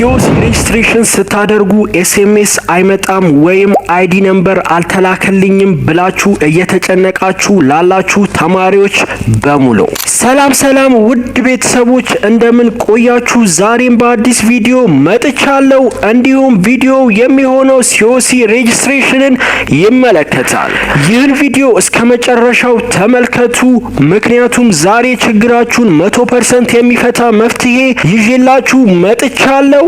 COC registration ስታደርጉ SMS አይመጣም ወይም ID number አልተላከልኝም ብላችሁ እየተጨነቃችሁ ላላችሁ ተማሪዎች በሙሉ ሰላም ሰላም፣ ውድ ቤተሰቦች፣ እንደምን ቆያችሁ? ዛሬም በአዲስ ቪዲዮ መጥቻለሁ። እንዲሁም ቪዲዮው የሚሆነው COC registration ን ይመለከታል። ይህን ቪዲዮ እስከ መጨረሻው ተመልከቱ። ምክንያቱም ዛሬ ችግራችሁን 100% የሚፈታ መፍትሄ ይዤላችሁ መጥቻለሁ።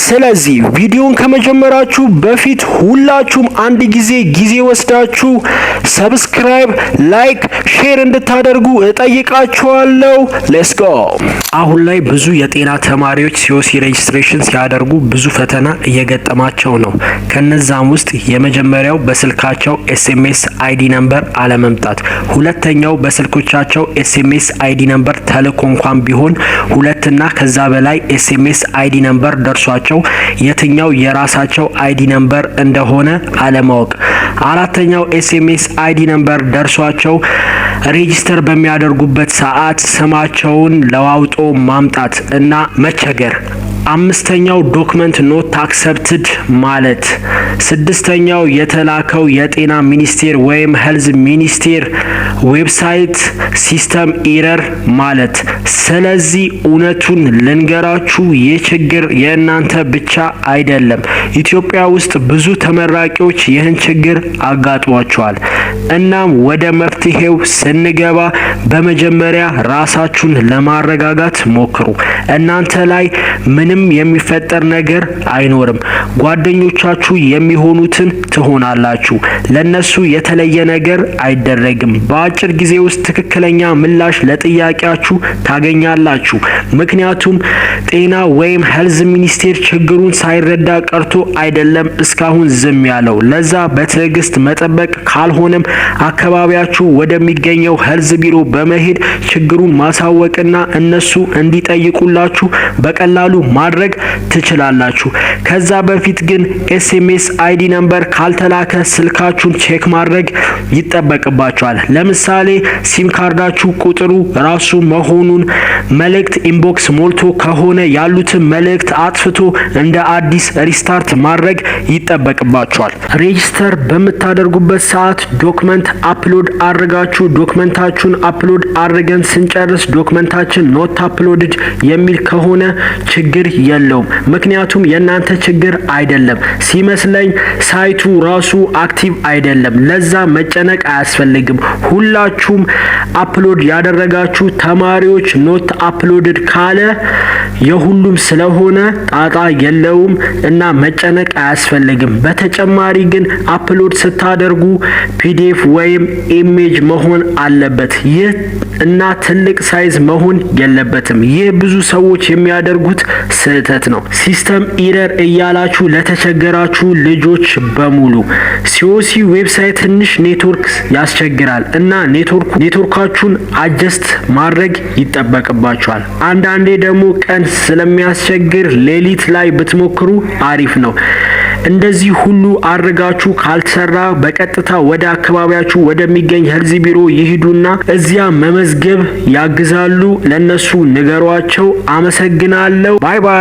ስለዚህ ቪዲዮን ከመጀመራችሁ በፊት ሁላችሁም አንድ ጊዜ ጊዜ ወስዳችሁ subscribe፣ like፣ share እንድታደርጉ እጠይቃችኋለሁ። Let's go። አሁን ላይ ብዙ የጤና ተማሪዎች COC registration ሲያደርጉ ብዙ ፈተና እየገጠማቸው ነው። ከነዛም ውስጥ የመጀመሪያው በስልካቸው SMS ID number አለመምጣት፣ ሁለተኛው በስልኮቻቸው SMS ID number ተልኮ እንኳን ቢሆን ሁለትና ከዛ በላይ SMS ID number ደርሷቸው የትኛው የራሳቸው ID number እንደሆነ አለማወቅ፣ አራተኛው SMS ID number ደርሷቸው register በሚያደርጉበት ሰዓት ስማቸውን ለዋውጦ ማምጣት እና መቸገር፣ አምስተኛው document not accepted ማለት፣ ስድስተኛው የተላከው የጤና ሚኒስቴር ወይም health ሚኒስቴር website system error ማለት። ስለዚህ እውነቱን ልንገራችሁ፣ ይህ ችግር የእናንተ ብቻ አይደለም። ኢትዮጵያ ውስጥ ብዙ ተመራቂዎች ይህን ችግር አጋጥሟቸዋል። እናም ወደ መፍትሄው ስንገባ በመጀመሪያ ራሳችሁን ለማረጋጋት ሞክሩ። እናንተ ላይ ምንም የሚፈጠር ነገር አይኖርም። ጓደኞቻችሁ የሚሆኑትን ትሆናላችሁ። ለነሱ የተለየ ነገር አይደረግም። በአጭር ጊዜ ውስጥ ትክክለኛ ምላሽ ለጥያቄያችሁ ታገኛላችሁ። ምክንያቱም ጤና ወይም health ሚኒስቴር ችግሩን ሳይረዳ ቀርቶ አይደለም እስካሁን ዝም ያለው። ለዛ በትዕግስት መጠበቅ፣ ካልሆነም አካባቢያችሁ ወደሚገኘው health ቢሮ በመሄድ ችግሩን ማሳወቅና እነሱ እንዲጠይቁላችሁ በቀላሉ ማድረግ ትችላላችሁ። ከዛ በፊት ግን SMS ID number ካልተላከ ስልካችሁን check ማድረግ ይጠበቅባችኋል። ለምሳሌ ሲም ካርዳችሁ ቁጥሩ ራሱ መሆኑን፣ መልእክት inbox ሞልቶ ከሆነ ያሉትን መልእክት አጥፍቶ እንደ አዲስ restart ማድረግ ይጠበቅባችኋል። Register በምታደርጉበት ሰዓት document upload አድርጋችሁ፣ document ኣችሁን upload አድርገን ስንጨርስ document ኣችን not uploaded የሚል ከሆነ ችግር የለውም። ምክንያቱም የእናንተ ችግር አይደለም። ሲመስለኝ site ኡ ራሱ active አይደለም። ለዛ መጨነቅ አያስፈልግም። ሁላችሁም upload ያደረጋችሁ ተማሪዎች not uploaded ካለ የሁሉም ስለሆነ ጣጣ የለውም እና መጨነቅ አያስፈልግም። በተጨማሪ ግን upload ስታደርጉ PDF ወይም image መሆን አለበት። ይህ እና ትልቅ size መሆን የለበትም። ይህ ብዙ ሰዎች የሚያደርጉት ስህተት ነው። System error እያላችሁ ለተቸገራችሁ ልጆች በሙሉ COC website ትንሽ ኔትወርክ ያስቸግራል እና ኔትወርካችሁን adjust ማድረግ ይጠበቅባችኋል። አንዳንዴ ደግሞ ቀን ስለሚያስቸግር ሌሊት ላይ ብትሞክሩ አሪፍ ነው። እንደዚህ ሁሉ አድርጋችሁ ካልተሰራ በቀጥታ ወደ አካባቢያችሁ ወደሚገኝ health ቢሮ ይሂዱና እዚያ መመዝገብ ያግዛሉ። ለነሱ ንገሯቸው። አመሰግናለሁ። Bye bye።